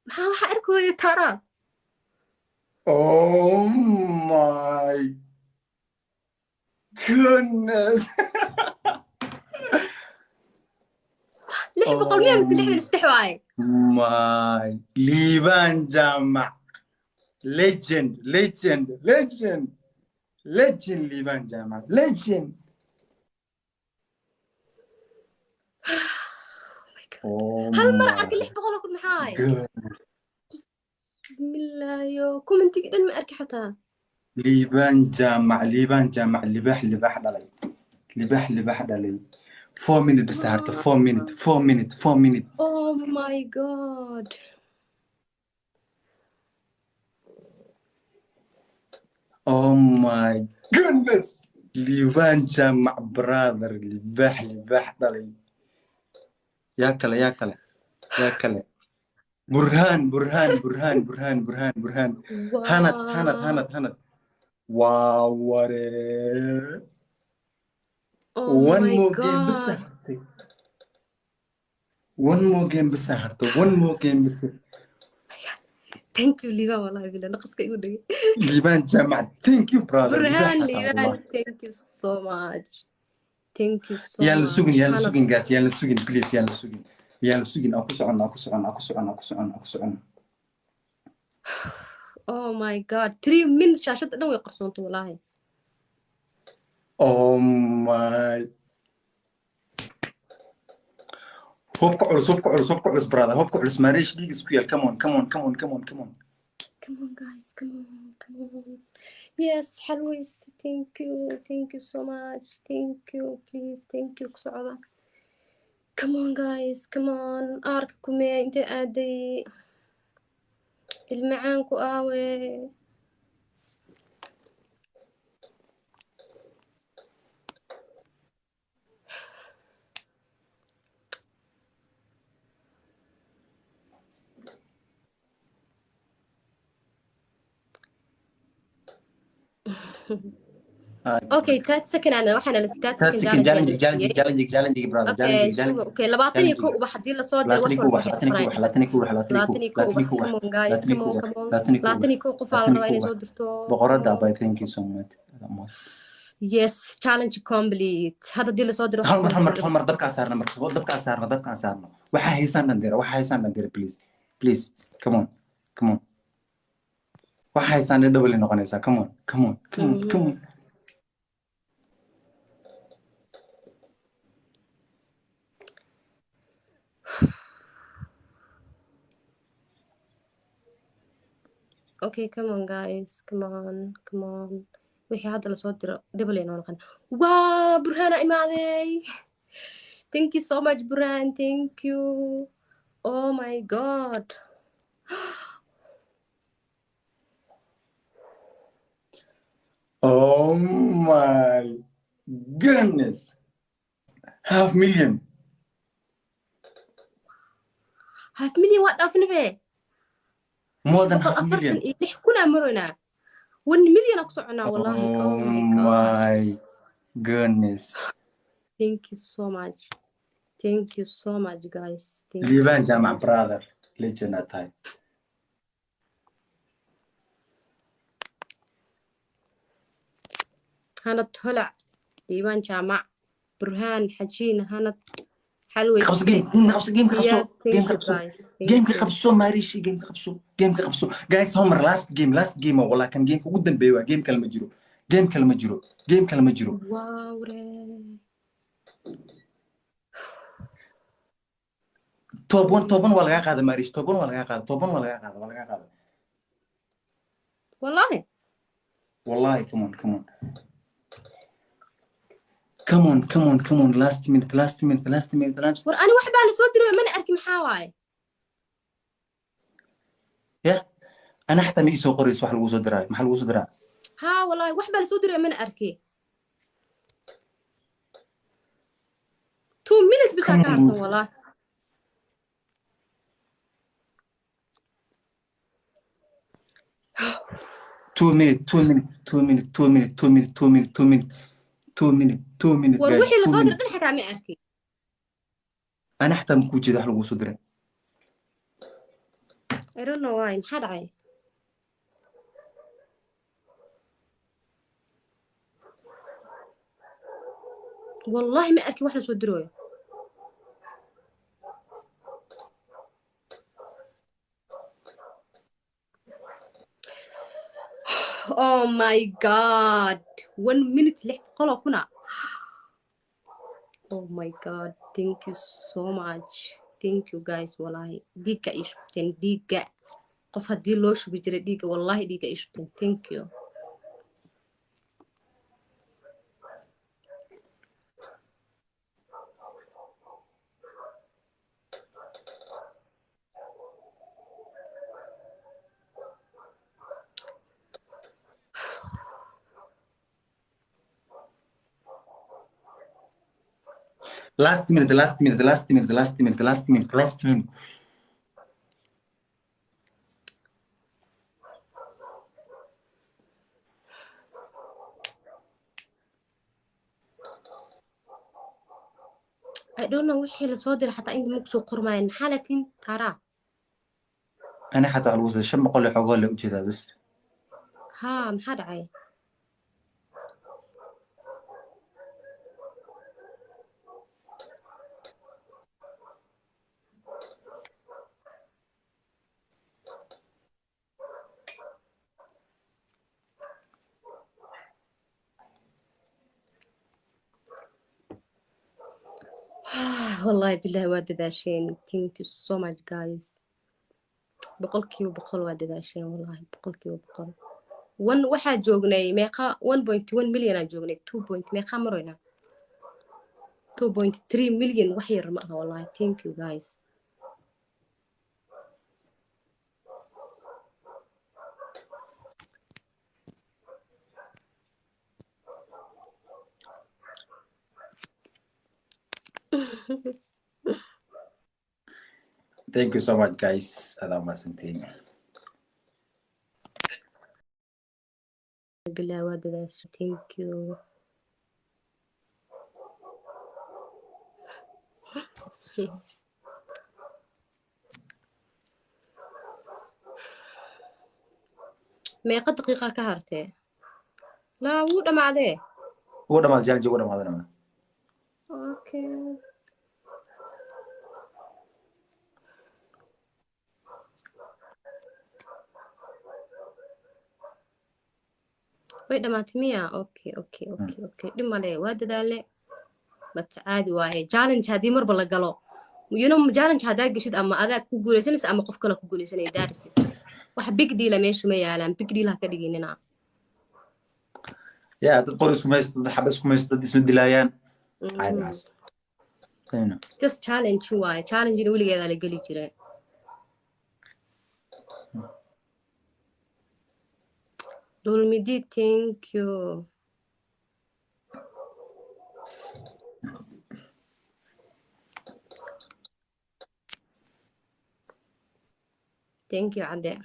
Maxaa waxa arkooya tara? Oh my goodness. 600 miya mise 63 waaye? My Liban Jamac. Legend, legend, legend, legend Liban Jamac. Legend. Oh Hal mar my arki 600,000 maxaa waaye? goodness. Bismillaahiyo, commentiga dhan ma arki xataa. Liban Jamac, Liban Jamac, libaax libaax dhalay. Libaax libaax dhalay. 4 minute bas harta, 4 minute, 4 minute, 4 minute. Oh my God. Oh my goodness. Liban Jamac brother, libaax libaax dhalay. Yaa kale, yaa kale, yaa kale. Burhaan, Burhaan, Burhaan, Burhaan, Burhaan, Burhaan. Hanad, Hanad, Hanad, Hanad. Waa waree. Oh One my more game bas God. hartay. One more game bas hartay. One more game bas. Thank you, Liban, wallahi billah naqaska igu dhigay. Liban Jamac, thank you brother. Burhaan. Libaax xataa, Liban, wallahi. thank you so much, thank you so Yaan la sugin, much. yaan la Hanad. sugin guys, yaan la sugin, please, yaan la sugin. Yaan la sugin, aan ku socono, aan ku socono, aan ku socono, aan ku socono, aan ku socono. Oh my God, 3 minutes, shaashadda dhan way qarsoonta wallahi. Oh my. Hubka culus, hubka culus, hubka culus brother, hubka culus, Maariish dhiig isku yaal. Come on, come on, come on, come on, come on. Come on guys, come on, come on. Yes, xalwayste, thank you, thank you so much, thank you, please, thank you. Ku socda. Come on guys, come on. Aarka kumee intee aaday? Ilmacaanku aawe? Okay, 30 second, ana waxaana la 30 30 second second. Challenge Challenge, ayaa la challenge, siiyey. Challenge, challenge brother. Okay. Challenge, challenge. Suga. Okay, 21 Challenge. ubax haddii lasoo diro 21 wax walba ubax, waxay 21 ubax, noqonayaan 21 ubax, 21 21 ubax, ubax. Come on guys, 21 come on, ubax, come on. 21 ubax, 21 qof aa la rabaa 21 inay ubax. soo dirto. Boqoradda abay, thank you so much. Yes, challenge complete. Hadda haddii lasoo diro Hal wax mar, hal mar, walba hal mar dabkaa saarna marka, dabkaa saarna, dabkaan saarno. Waxaa haysaan dhan dira, waxaa haysaan dhan dira, please. Please, come on, come on. Waxaa haysaan dhan double ay noqonaysaa. Come on, come on, come on, come on. Okay, come on guys, come on, come on. Wixii hadda lasoo diro double ay noo noqon. Waa Burhaana imaaday. Thank you so much, Burhaan, thank you. Oh my God. Oh my goodness. Half million. Half million waa dhaafnabe. More than boqol half afartan million. iyo lix kun aa maroynaa. 1 million aa ku soconaa wallahi. Oh Oh my God. my goodness. Thank you so much, thank you so much guys, thank you Liban so Jamac much. brother. Legend aad tahay. Hanad Holac, Diiwaan Jaamac, Burhaan Xajiin, Hanad. Qabso Xalweyste. Game, game qabso, game qabso, Yeah, game thank you qabso. guys, thank Game ka you. qabso Maariishi, game ka qabso, game ka qabso. Guys, hal mar last game, last game oo walaa kan game ugu dambeeya waa game kale ma jiro. Game kale ma jiro. Game kale ma jiro. Wow re. Top 1, top 1 waa laga qaaday Maariish, top 1 waa laga qaaday, top 1 waa laga qaaday, waa laga qaaday. Wallahi. Wallahi, come on, come on. Come on, come on, come on, last minute, last minute, last minute, last. War ani wax baa lasoo diray mana arki, maxaa waaye? Yeah. Ana xataa ma ii soo qorayso wax lagu soo diraayo. Maxaa lagu soo diraa? Haa wallahi, wax baa lasoo diray mana arki. 2 minutes bisaa Come ka on. harsan wallahi. 2 minute, 2 minute, 2 minute, 2 minute, 2 minute, 2 minute, 2 minute, 2 minute, 2 minute, War guys, wixii 2 lasoo diray minute. dhan xitaa ma arki. Ana xataa ma kuu jeedo wax lagu soo diray. I don't know why. Maxaa dhacay? Wallahi ma arki wax la soo dirooyo. Oh my God, 1 minute 600,000 ah. Oh my God, thank you so much, thank you guys. Wallahi dhiigga ii shubteen, dhiigga qof haddii loo shubi jiray dhiigga, wallahi dhiigga ii shubteen. Thank you. Last minute, last minute, last minute, last minute, last minute, last minute. I don't know wixii lasoo diray, xataa inta ma kusoo qormaayeen. Maxaa laakiin taaraa? Ana xataa lagu soo 500 iyo xogoo le ujeedaa bas. Haa, maxaa dhacay? Wallahi billahi waa dadaasheen. Thank you so much guys, 100% waa dadaasheen. Wallahi 100%. One waxaa joognay meeqa? 1.1 million aa joognay. Two point meeqa maroynaa? 2.3 million. Wax yar ma aha wallahi. Thank you guys. Thank you so much guys, adaa mahadsantihiin. Billahi waa dadaashay. Thank you. Meeqa daqiiqa ka hartee? Laa, wuu dhamaadee. Ugu dhamaada challenge, ugu dhamaada dhamaada. Okay. Way dhamaatay miya? Okay, dhib male, waa dadaale, but caadi waaye. Challenge haddii marba la galo, challenge haddaa geshid, ama adaa ku guuleysanaysa ama qof kale ku guuleysanaya. Daarisi wax big deal meesha ma yaalaan. Big deal ha ka dhiginina. Ya, dad qori isku maysto, dad xabad isku maysto, dad isma dilaayaan, caadi caas. Just challenge waaye. Challengena weligeedaa la geli jiray. Dulmidi, thank you. Thank you, Cadde.